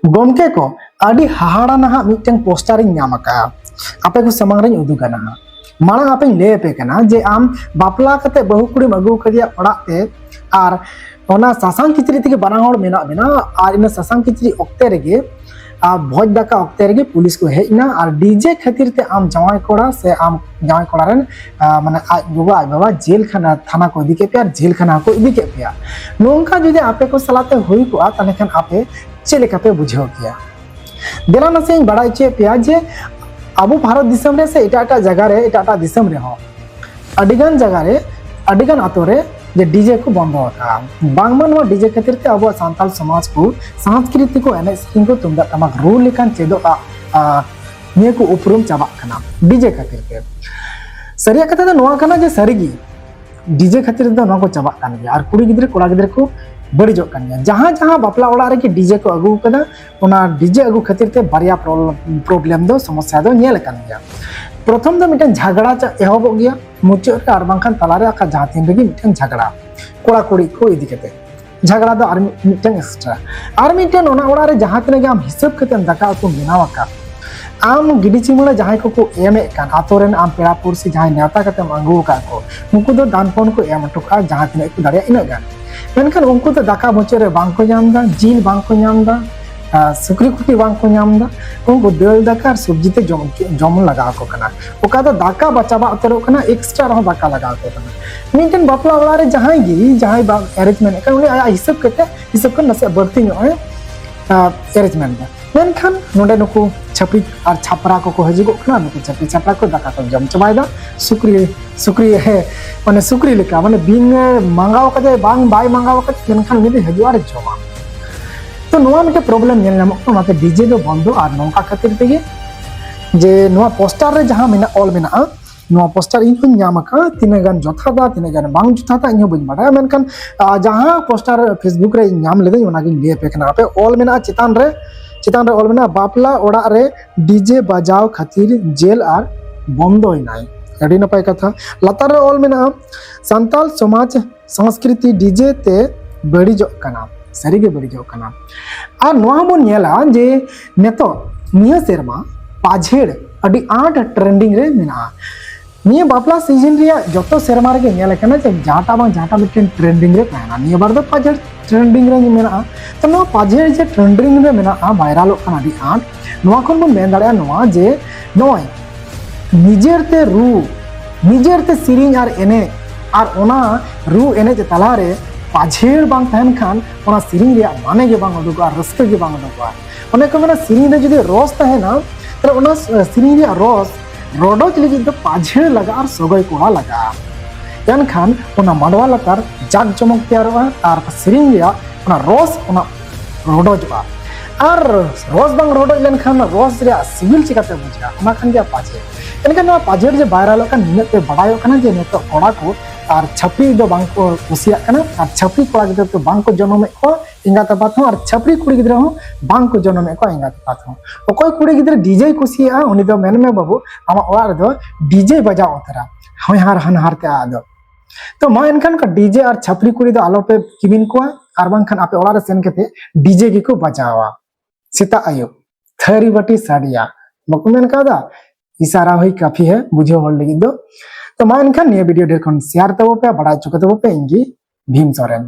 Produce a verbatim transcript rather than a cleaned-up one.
ᱜᱚᱢᱠᱮ ᱠᱚ, ᱟᱹᱰᱤ ᱦᱟᱦᱟᱲᱟ ᱱᱟᱦᱟᱜ ᱢᱤᱫᱴᱟᱝ ᱯᱳᱥᱴᱟᱨ ᱤᱧ ᱧᱟᱢ ᱟᱠᱟᱫᱼᱟ, ᱟᱯᱮ ᱠᱚ ᱥᱟᱢᱟᱝ ᱨᱤᱧ ᱩᱫᱩᱜᱟ ᱱᱟᱦᱟᱜ᱾ ᱢᱟᱲᱟᱝ ᱟᱯᱮᱧ ᱞᱟᱹᱭ ᱟᱯᱮ ᱠᱟᱱᱟ ᱡᱮ ᱟᱢ ᱵᱟᱯᱞᱟ ᱠᱟᱛᱮ ᱵᱟᱹᱦᱩ ᱠᱩᱲᱤᱢ ᱟᱹᱜᱩ ᱟᱠᱟᱫᱮᱭᱟ ᱚᱲᱟᱜ ᱛᱮ, ᱟᱨ ᱚᱱᱟ ᱥᱟᱥᱟᱝ ᱠᱤᱪᱨᱤᱡ ᱛᱮᱜᱮ ᱵᱟᱱᱟ ᱦᱚᱲ ᱢᱮᱱᱟᱜ ᱵᱮᱱᱟ, ᱟᱨ ᱤᱱᱟᱹ ᱥᱟᱥᱟᱝ ᱠᱤᱪᱨᱤᱡ ᱚᱠᱛᱮ ᱨᱮᱜᱮ, ᱟᱨ ᱵᱷᱚᱡᱽ ᱫᱟᱠᱟ ᱚᱠᱛᱮ ᱨᱮᱜᱮ ᱯᱩᱞᱤᱥ ᱠᱚ ᱦᱮᱡ ᱮᱱᱟ, ᱟᱨ ᱰᱤᱡᱮ ᱠᱷᱟᱹᱛᱤᱨ ᱛᱮ ᱟᱢ ᱡᱟᱶᱟᱭ ᱠᱚᱲᱟ ᱥᱮ ᱟᱢ ᱡᱟᱶᱟᱭ ᱠᱚᱲᱟ ᱨᱮᱱ, ᱟᱨ ᱢᱟᱱᱮ ᱟᱡ ᱜᱚᱜᱚ ᱟᱡ ᱵᱟᱵᱟ ᱡᱮᱞ ᱠᱷᱟᱱᱟ ᱛᱷᱟᱱᱟ ᱠᱚ ᱤᱫᱤ ᱠᱮᱫ ᱯᱮᱭᱟ ᱟᱨ ᱡᱮᱞ ᱠᱷᱟᱱᱟ ᱦᱚᱸᱠᱚ ᱤᱫᱤ ᱠᱮᱫ ᱯᱮᱭᱟ᱾ ᱱᱚᱝᱠᱟ ᱡᱩᱫᱤ ᱟᱯᱮ ᱠᱚ ᱥᱟᱞᱟᱜ ᱛᱮ ᱦᱩᱭ ᱠᱚᱜᱼᱟ, ᱛᱟᱦᱚᱞᱮ ᱠᱷᱟᱱ ᱟᱯᱮ ᱪᱮᱫ ᱞᱮᱠᱟ ᱯᱮ ᱵᱩᱡᱷᱟᱹᱣ ᱠᱮᱭᱟ? ᱫᱮᱞᱟ ᱱᱟᱥᱮ ᱤᱧ ᱵᱟᱲᱟᱭ ᱦᱚᱪᱚᱭᱮᱫ ᱯᱮᱭᱟ ᱡᱮ ᱟᱵᱚ ᱵᱷᱟᱨᱚᱛ ᱫᱤᱥᱚᱢ ᱨᱮ ᱥᱮ ᱮᱴᱟᱜ ᱮᱴᱟᱜ ᱡᱟᱭᱜᱟ ᱨᱮ, ᱮᱴᱟᱜ ᱮᱴᱟᱜ ᱫᱤᱥᱚᱢ ᱨᱮᱦᱚᱸ ᱟᱹᱰᱤᱜᱟᱱ ᱡᱟᱭᱜᱟ ᱨᱮ, ᱟᱹᱰᱤᱜᱟᱱ ᱟᱛᱳ ᱨᱮ ᱡᱮ ᱰᱤᱡᱮ ᱠᱚ ᱵᱚᱱᱫᱚ ᱟᱠᱟᱫᱼᱟ᱾ ᱵᱟᱝᱢᱟ ᱱᱚᱣᱟ ᱰᱤᱡᱮ ᱠᱷᱟᱹᱛᱤᱨ ᱛᱮ ᱟᱵᱚᱣᱟᱜ ᱥᱟᱱᱛᱟᱲ ᱥᱚᱢᱟᱡᱽ ᱠᱚ ᱥᱟᱝᱥᱠᱨᱤᱛᱤ ᱠᱚ ᱮᱱᱮᱡ ᱥᱮᱨᱮᱧ ᱠᱚ ᱛᱩᱢᱫᱟᱜ ᱴᱟᱢᱟᱠ ᱨᱩ ᱞᱮᱠᱟᱱ ᱪᱮᱫᱚᱜ ᱟᱜ, ᱟ, ᱱᱤᱭᱟᱹ ᱠᱚ ᱩᱯᱨᱩᱢ ᱪᱟᱵᱟᱜ ᱠᱟᱱᱟ ᱰᱤᱡᱮ ᱠᱷᱟᱹᱛᱤᱨ ᱛᱮ᱾ ᱥᱟᱹᱨᱤᱭᱟᱜ ᱠᱟᱛᱷᱟ ᱫᱚ ᱱᱚᱣᱟ ᱠᱟᱱᱟ ᱡᱮ ᱥᱟᱹᱨᱤᱜᱮ ᱰᱤᱡᱮ ᱠᱷᱟᱹᱛᱤᱨ ᱛᱮᱫᱚ ᱱᱚᱣᱟ ᱠᱚ ᱪᱟᱵᱟᱜ ᱠᱟᱱ ᱜᱮᱭᱟ ᱟᱨ ᱠᱩᱲᱤ ᱜᱤᱫᱽᱨᱟᱹ ᱠᱚᱲᱟ ᱜᱤᱫᱽᱨᱟᱹ ᱠᱚ ᱵᱟᱹᱲᱤᱡᱚᱜ ᱠᱟᱱ ᱜᱮᱭᱟ᱾ ᱡᱟᱦᱟᱸ ᱡᱟᱦᱟᱸ ᱵᱟᱯᱞᱟ ᱚᱲᱟᱜ ᱨᱮᱜᱮ ᱰᱤᱡᱮ ᱠᱚ ᱟᱹᱜᱩ ᱟᱠᱟᱫᱟ, ᱚᱱᱟ ᱰᱤᱡᱮ ᱟᱹᱜᱩ ᱠᱷᱟᱹᱛᱤᱨ ᱛᱮ ᱵᱟᱨᱭᱟ ᱯᱨᱚᱵᱞᱮᱢ ᱫᱚ, ᱥᱚᱢᱚᱥᱥᱟ ᱫᱚ ᱧᱮᱞ ᱟᱠᱟᱱ ᱜᱮᱭᱟ᱾ ᱯᱨᱚᱛᱷᱚᱢ ᱫᱚ ᱢᱤᱫᱴᱮᱱ ᱡᱷᱟᱜᱽᱲᱟ ᱪᱟ-, ᱮᱦᱚᱵᱚᱜ ᱜᱮᱭᱟ ᱢᱩᱪᱟᱹᱫ ᱨᱮ, ᱟᱨ ᱵᱟᱝᱠᱷᱟᱱ ᱛᱟᱞᱟᱨᱮ ᱟᱠᱟ ᱡᱟᱦᱟᱸ ᱛᱤᱱ ᱨᱮᱜᱮ ᱢᱤᱫᱴᱮᱱ ᱡᱷᱟᱜᱽᱲᱟ, ᱠᱚᱲᱟ ᱠᱩᱲᱤ ᱠᱚ ᱤᱫᱤ ᱠᱟᱛᱮ ᱡᱷᱟᱜᱽᱲᱟ ᱫᱚ ᱟᱨ ᱢᱤᱫ-, ᱢᱤᱫᱴᱮᱱ ᱮᱠᱥᱴᱨᱟ᱾ ᱟᱨ ᱢᱤᱫᱴᱮᱱ ᱚᱱᱟ ᱚᱲᱟᱜ ᱨᱮ ᱡᱟᱦᱟᱸ ᱛᱤᱱᱟᱹᱜ ᱜᱮ ᱟᱢ ᱦᱤᱥᱟᱹᱵ ᱠᱟᱛᱮᱢ ᱫᱟᱠᱟ ᱩᱛᱩᱢ ᱵᱮᱱᱟᱣ ᱟᱠᱟᱫ, ᱟᱢ ᱜᱤᱰᱤ ᱪᱤᱢᱟᱹᱲᱟ ᱡᱟᱦᱟᱸᱭ ᱠᱚᱠᱚ ᱮᱢᱮᱫ ᱠᱟᱱ, ᱟᱛᱳ ᱨᱮᱱ ᱟᱢ ᱯᱮᱲᱟ ᱯᱩᱨᱥᱤ ᱡᱟᱦᱟᱸᱭ ᱱᱮᱣᱛᱟ ᱠᱟᱛᱮᱢ ᱟᱹᱜᱩ ᱟᱠᱟᱫ ᱠᱚ, ᱩᱱᱠᱩ ᱫᱚ ᱫᱟᱱ ᱯᱚᱱ ᱠᱚ ᱮᱢ ᱦᱚᱴᱚ ᱠᱟᱜᱼᱟ ᱡᱟᱦᱟᱸ ᱛᱤᱱᱟᱹᱜ ᱠᱚ ᱫᱟᱲᱮᱭᱟᱜᱼᱟ ᱤᱱᱟᱹᱜ ᱜᱟᱱ᱾ ᱢᱮᱱᱠᱷᱟᱱ ᱩᱱᱠᱩ ᱫᱚ ᱫᱟᱠᱟ ᱢᱩᱪᱟᱹᱫ ᱨᱮ ᱵᱟᱝ ᱠᱚ ᱧᱟᱢ ᱮᱫᱟ, ᱡᱤᱞ ᱵᱟᱝ ᱠᱚ ᱧᱟᱢ ᱮᱫᱟ, ᱟᱨ ᱥᱩᱠᱨᱤ ᱠᱩᱴᱤ ᱵᱟᱝ ᱠᱚ ᱧᱟᱢ ᱮᱫᱟ, ᱩᱱᱠᱩ ᱫᱟᱹᱞ ᱫᱟᱠᱟ ᱟᱨ ᱥᱚᱵᱽᱡᱤ ᱛᱮ ᱡᱚᱢ, ᱡᱚᱢ ᱞᱟᱜᱟᱣ ᱟᱠᱚ ᱠᱟᱱᱟ᱾ ᱚᱠᱟ ᱫᱚ ᱫᱟᱠᱟ ᱵᱟ ᱪᱟᱵᱟ ᱩᱛᱟᱹᱨᱚᱜ ᱠᱟᱱᱟ, ᱮᱠᱥᱴᱨᱟ ᱨᱮᱦᱚᱸ ᱫᱟᱠᱟ ᱞᱟᱜᱟᱣ ᱟᱠᱚ ᱠᱟᱱᱟ᱾ ᱢᱤᱫᱴᱮᱱ ᱵᱟᱯᱞᱟ ᱚᱲᱟᱜ ᱨᱮ ᱡᱟᱦᱟᱸᱭ ᱜᱮ, ᱡᱟᱦᱟᱸᱭ ᱵᱟ ᱮᱨᱮᱧᱡᱽᱢᱮᱱᱴ ᱠᱟᱱᱟ, ᱩᱱᱤ ᱟᱭᱟᱜ ᱦᱤᱥᱟᱹᱵ ᱠᱟᱛᱮ, ᱦᱤᱥᱟᱹᱵ ᱠᱷᱚᱱ ᱱᱟᱥᱮᱭᱟᱜ ᱵᱟᱹᱲᱛᱤ ᱧᱚᱜ ᱮ, ᱟ, ᱮᱨᱮᱧᱡᱽᱢᱮᱱᱴ ᱮᱫᱟ᱾ ᱢᱮᱱᱠᱷᱟᱱ ᱱᱚᱰᱮ ᱱᱩᱠᱩ ᱪᱷᱟᱹᱯᱨᱤ ᱟᱨ ᱪᱷᱟᱯᱨᱟ ᱠᱚᱠᱚ ᱦᱤᱡᱩᱜᱚᱜ ᱠᱟᱱᱟ, ᱱᱩᱠᱩ ᱪᱷᱟᱹᱯᱨᱤ ᱪᱷᱟᱯᱨᱟ ᱠᱚ ᱫᱟᱠᱟ ᱠᱚ ᱡᱚᱢ ᱪᱟᱵᱟᱭᱮᱫᱟ᱾ ᱥᱩᱠᱨᱤ, ᱥᱩᱠᱨᱤ, ᱦᱮᱸ, ᱢᱟᱱᱮ ᱥᱩᱠᱨᱤ ᱞᱮᱠᱟ, ᱢᱟᱱᱮ ᱵᱤᱱ ᱢᱟᱸᱜᱟᱣ ᱠᱟᱛᱮ, ᱵᱟᱝ ᱵᱟᱭ ᱢᱟᱸᱜᱟᱣ ᱠᱟᱛᱮ, ᱢᱮᱱᱠᱷᱟᱱ ᱩᱱᱤ ᱫᱚ ᱦᱤᱡᱩᱜᱼᱟ ᱟᱨ ᱡᱚᱢᱟ᱾ ᱛᱚ ᱱᱚᱣᱟ ᱢᱤᱫᱴᱮᱱ ᱯᱨᱚᱵᱞᱮᱢ ᱧᱮᱞ ᱧᱟᱢᱚᱜ ᱠᱟᱱᱟ, ᱚᱱᱟᱛᱮ ᱰᱤᱡᱮ ᱫᱚ ᱵᱚᱱᱫᱚ᱾ ᱟᱨ ᱱᱚᱝᱠᱟ ᱠᱷᱟᱹᱛᱤᱨ ᱛᱮᱜᱮ ᱡᱮ ᱱᱚᱣᱟ ᱯᱳᱥᱴᱟᱨ ᱨᱮ ᱡᱟᱦᱟᱸ ᱢᱮᱱᱟᱜ, ᱚᱞ ᱢᱮᱱᱟᱜᱼᱟ, ᱱᱚᱣᱟ ᱯᱳᱥᱴᱟᱨ ᱤᱧ ᱦᱚᱸᱧ ᱧᱟᱢ ᱟᱠᱟᱫᱼᱟ, ᱛᱤᱱᱟᱹᱜ ᱜᱟᱱ ᱡᱚᱛᱷᱟᱛᱟ, ᱛᱤᱱᱟᱹᱜ ᱜᱟᱱ ᱵᱟᱝ ᱡᱚᱛᱷᱟᱛᱟ, ᱤᱧ ᱦᱚᱸ ᱵᱟᱹᱧ ᱵᱟᱰᱟᱭᱟ᱾ ᱢᱮᱱᱠᱷᱟᱱ, ᱟ, ᱡᱟᱦᱟᱸ ᱯᱳᱥᱴᱟᱨ Facebook ᱨᱮ ᱧᱟᱢ ᱞᱮᱫᱟᱹᱧ, ᱚᱱᱟᱜᱤᱧ ᱞᱟᱹᱭ ᱟᱯᱮ ᱠᱟᱱᱟ᱾ ᱟᱯᱮ ᱚᱞ ᱢᱮᱱᱟᱜᱼᱟ ᱪᱮᱛᱟᱱ ᱨᱮ, ᱪᱮᱛᱟᱱ ᱨᱮ ᱚᱞ ᱢᱮᱱᱟᱜᱼᱟ, "ᱵᱟᱯᱞᱟ ᱚᱲᱟᱜ ᱨᱮ ᱰᱤᱡᱮ ᱵᱟᱡᱟᱣ ᱠᱷᱟᱹᱛᱤᱨ ᱡᱮᱞ ᱟᱨ ᱵᱚᱱᱫᱚᱭᱮᱱᱟᱭ᱾" ᱟᱹᱰᱤ ᱱᱟᱯᱟᱭ ᱠᱟᱛᱷᱟ᱾ ᱞᱟᱛᱟᱨ ᱨᱮ ᱚᱞ ᱢᱮᱱᱟᱜᱼᱟ, "ᱥᱟᱱᱛᱟᱲ ᱥᱚᱢᱟᱡᱽ ᱥᱚᱝᱥᱠᱨᱤᱛᱤ ᱰᱤᱡᱮ ᱛᱮ ᱵᱟᱹᱲᱤᱡᱚᱜ ᱠᱟᱱᱟ, ᱥᱟᱹᱨᱤᱜᱮ ᱵᱟᱹᱲᱤᱡᱚᱜ ᱠᱟᱱᱟ᱾ ᱟᱨ ᱱᱚᱣᱟ ᱦᱚᱸᱵᱚᱱ ᱧᱮᱞᱟ ᱡᱮ ᱱᱤᱛᱚᱜ ᱱᱤᱭᱟᱹ ᱥᱮᱨᱢᱟ ᱯᱟᱡᱷᱮᱲ ᱟᱹᱰᱤ ᱟᱸᱴ ᱴᱨᱮᱱᱰᱤᱝ ᱨᱮ ᱢᱮᱱᱟᱜᱼᱟ᱾ ᱱᱤᱭᱟᱹ ᱵᱟᱯᱞᱟ ᱥᱤᱡᱤᱱ ᱨᱮᱭᱟᱜ ᱡᱚᱛᱚ ᱥᱮᱨᱢᱟ ᱨᱮᱜᱮ ᱧᱮᱞ ᱟᱠᱟᱱᱟ ᱡᱮ ᱡᱟᱦᱟᱸᱴᱟᱜ ᱵᱟᱝ ᱡᱟᱦᱟᱸᱴᱟᱜ ᱢᱤᱫᱴᱮᱱ ᱴᱨᱮᱱᱰᱤᱝ ᱨᱮ ᱛᱟᱦᱮᱱᱟ᱾ ᱱᱤᱭᱟᱹ ᱵᱟᱨ ᱫᱚ ᱯᱟᱡᱷᱮᱲ ᱴᱨᱮᱱᱰᱤᱝ ᱨᱮ ᱢᱮᱱᱟᱜᱼᱟ᱾ ᱛᱚ ᱱᱚᱣᱟ ᱯᱟᱡᱷᱮᱲ ᱡᱮ ᱴᱨᱮᱱᱰᱤᱝ ᱨᱮ ᱢᱮᱱᱟᱜᱼᱟ, ᱵᱷᱟᱭᱨᱟᱞᱚᱜ ᱠᱟᱱᱟ ᱟᱹᱰᱤ ᱟᱸᱴ, ᱱᱚᱣᱟ ᱠᱷᱚᱱ ᱵᱚᱱ ᱢᱮᱱ ᱫᱟᱲᱮᱭᱟᱜᱼᱟ ᱱᱚᱣᱟ ᱡᱮ ᱱᱚᱜᱼᱚᱭ ᱱᱤᱡᱮᱨ ᱛᱮ ᱨᱩ, ᱱᱤᱡᱮᱨ ᱛᱮ ᱥᱮᱨᱮᱧ ᱟᱨ ᱮᱱᱮᱡ, ᱟᱨ ᱚᱱᱟ ᱨᱩ ᱮᱱᱮᱡ ᱛᱟᱞᱟᱨᱮ ᱯᱟᱡᱷᱮᱲ ᱵᱟᱝ ᱛᱟᱦᱮᱱ ᱠᱷᱟᱱ ᱚᱱᱟ ᱥᱮᱨᱮᱧ ᱨᱮᱭᱟᱜ ᱢᱟᱱᱮ ᱜᱮ ᱵᱟᱝ ᱩᱰᱩᱠᱚᱜᱼᱟ, ᱨᱟᱹᱥᱠᱟᱹ ᱜᱮ ᱵᱟᱝ ᱩᱰᱩᱠᱚᱜᱼᱟ᱾ ᱚᱱᱮ ᱠᱚ ᱢᱮᱱᱟ ᱥᱮᱨᱮᱧ ᱨᱮ ᱡᱩᱫᱤ ᱨᱚᱥ ᱛᱟᱦᱮᱱᱟ, ᱛᱟᱦᱞᱮ ᱚᱱᱟ ᱥᱮᱨᱮᱧ ᱨᱮᱭᱟᱜ ᱨᱚᱥ ᱨᱚᱰᱚᱡ ᱞᱟᱹᱜᱤᱫ ᱫᱚ ᱯᱟᱡᱷᱮᱲ ᱞᱟᱜᱟᱜᱼᱟ ᱟᱨ ᱥᱚᱜᱚᱭ ᱠᱚᱲᱟ ᱞᱟᱜᱟᱜᱼᱟ᱾ ᱮᱱᱠᱷᱟᱱ ᱚᱱᱟ ᱢᱟᱰᱣᱟ ᱞᱟᱛᱟᱨ ᱡᱟᱠ ᱡᱚᱢᱚᱠ ᱛᱮᱭᱟᱨᱚᱜᱼᱟ ᱟᱨ ᱥᱮᱨᱮᱧ ᱨᱮᱭᱟᱜ ᱚᱱᱟ ᱨᱚᱥ ᱚᱱᱟ ᱨᱚᱰᱚᱡᱚᱜᱼᱟ᱾ ᱟᱨ ᱨᱚᱥ ᱵᱟᱝ ᱨᱚᱰᱚᱡ ᱞᱮᱱᱠᱷᱟᱱ ᱨᱚᱥ ᱨᱮᱭᱟᱜ ᱥᱤᱵᱤᱞ ᱪᱤᱠᱟᱹᱛᱮ ᱵᱩᱡᱷᱟᱹᱜᱼᱟ? ᱚᱱᱟ ᱠᱟᱱ ᱜᱮᱭᱟ ᱯᱟᱡᱷᱮᱲ᱾ ᱮᱱᱠᱷᱟᱱ ᱱᱚᱣᱟ ᱯᱟᱡᱷᱮᱲ ᱡᱮ ᱵᱷᱟᱭᱨᱟᱞᱚᱜ ᱠᱟᱱ ᱱᱤᱱᱟᱹᱜ ᱛᱮ ᱵᱟᱲᱟᱭᱚᱜ ᱠᱟᱱᱟ ᱡᱮ ᱱᱤᱛᱚᱜ ᱠᱚᱲᱟ ᱠᱚ ᱟᱨ ᱪᱷᱟᱹᱯᱨᱤ ᱫᱚ ᱵᱟᱝ ᱠᱚ ᱠᱩᱥᱤᱭᱟᱜ ᱠᱟᱱᱟ ᱟᱨ ᱪᱷᱟᱹᱯᱨᱤ ᱠᱚᱲᱟ ᱜᱤᱫᱽᱨᱟᱹ ᱠᱚ ᱵᱟᱝ ᱠᱚ ᱡᱚᱱᱚᱢᱮᱫ ᱠᱚᱣᱟ ᱮᱸᱜᱟᱛ ᱟᱯᱟᱛ ᱦᱚᱸ, ᱟᱨ ᱪᱷᱟᱹᱯᱨᱤ ᱠᱩᱲᱤ ᱜᱤᱫᱽᱨᱟᱹ ᱦᱚᱸ ᱵᱟᱝ ᱠᱚ ᱡᱚᱱᱚᱢᱮᱫ ᱠᱚᱣᱟ ᱮᱸᱜᱟᱛ ᱟᱯᱟᱛ ᱦᱚᱸ᱾ ᱚᱠᱚᱭ ᱠᱩᱲᱤ ᱜᱤᱫᱽᱨᱟᱹ ᱰᱤᱡᱮᱭ ᱠᱩᱥᱤᱭᱟᱜᱼᱟ, ᱩᱱᱤ ᱫᱚ ᱢᱮᱱ ᱢᱮ ᱵᱟᱹᱵᱩ, ᱟᱢᱟᱜ ᱚᱲᱟᱜ ᱨᱮᱫᱚ ᱰᱤᱡᱮᱭ ᱵᱟᱡᱟᱣ ᱩᱛᱟᱹᱨᱟ, ᱦᱚᱧᱦᱟᱨ ᱦᱟᱱᱦᱟᱨ ᱛᱮ ᱟᱫᱚ᱾ ᱛᱚ ᱢᱟ ᱮᱱᱠᱷᱟᱱ ᱰᱤᱡᱮ ᱟᱨ ᱪᱷᱟᱹᱯᱨᱤ ᱠᱩᱲᱤ ᱫᱚ ᱟᱞᱚᱯᱮ ᱠᱤᱢᱤᱱ ᱠᱚᱣᱟ, ᱟᱨ ᱵᱟᱝᱠᱷᱟᱱ ᱟᱯᱮ ᱚᱲᱟᱜ ᱨᱮ ᱥᱮᱱ ᱠᱟᱛᱮ ᱰᱤᱡᱮ ᱜᱮᱠᱚ ᱵᱟᱡᱟᱣᱟ᱾ ᱥᱮᱛᱟᱜ ᱟᱹᱭᱩᱵ ᱛᱷᱟᱹᱨᱤ ᱵᱟᱹᱴᱤ ᱥᱟᱰᱮᱭᱟ, ᱵᱟᱠᱚ ᱢᱮᱱ ᱠᱟᱣᱫᱟ, ᱤᱥᱟᱨᱟ ᱦᱩᱭ ᱠᱟᱯᱷᱤ ᱦᱮ ᱵᱩᱡᱷᱟᱹᱣ ᱦᱚᱲ ᱞᱟᱹᱜᱤᱫ ᱫᱚ᱾ ᱛᱚ ᱢᱟ ᱮᱱᱠᱷᱟᱱ ᱱᱤᱭᱟᱹ ᱵᱷᱤᱰᱤᱭᱳ ᱰᱷᱮᱨ ᱠᱷᱚᱱ ᱥᱮᱭᱟᱨ ᱛᱟᱵᱚ ᱯᱮ, ᱵᱟᱲᱟᱭ ᱦᱚᱪᱚ ᱠᱟᱛᱟᱵᱚ ᱯᱮ, ᱤᱧ ᱜᱮ ᱵᱷᱤᱢ ᱥᱚᱨᱮᱱ᱾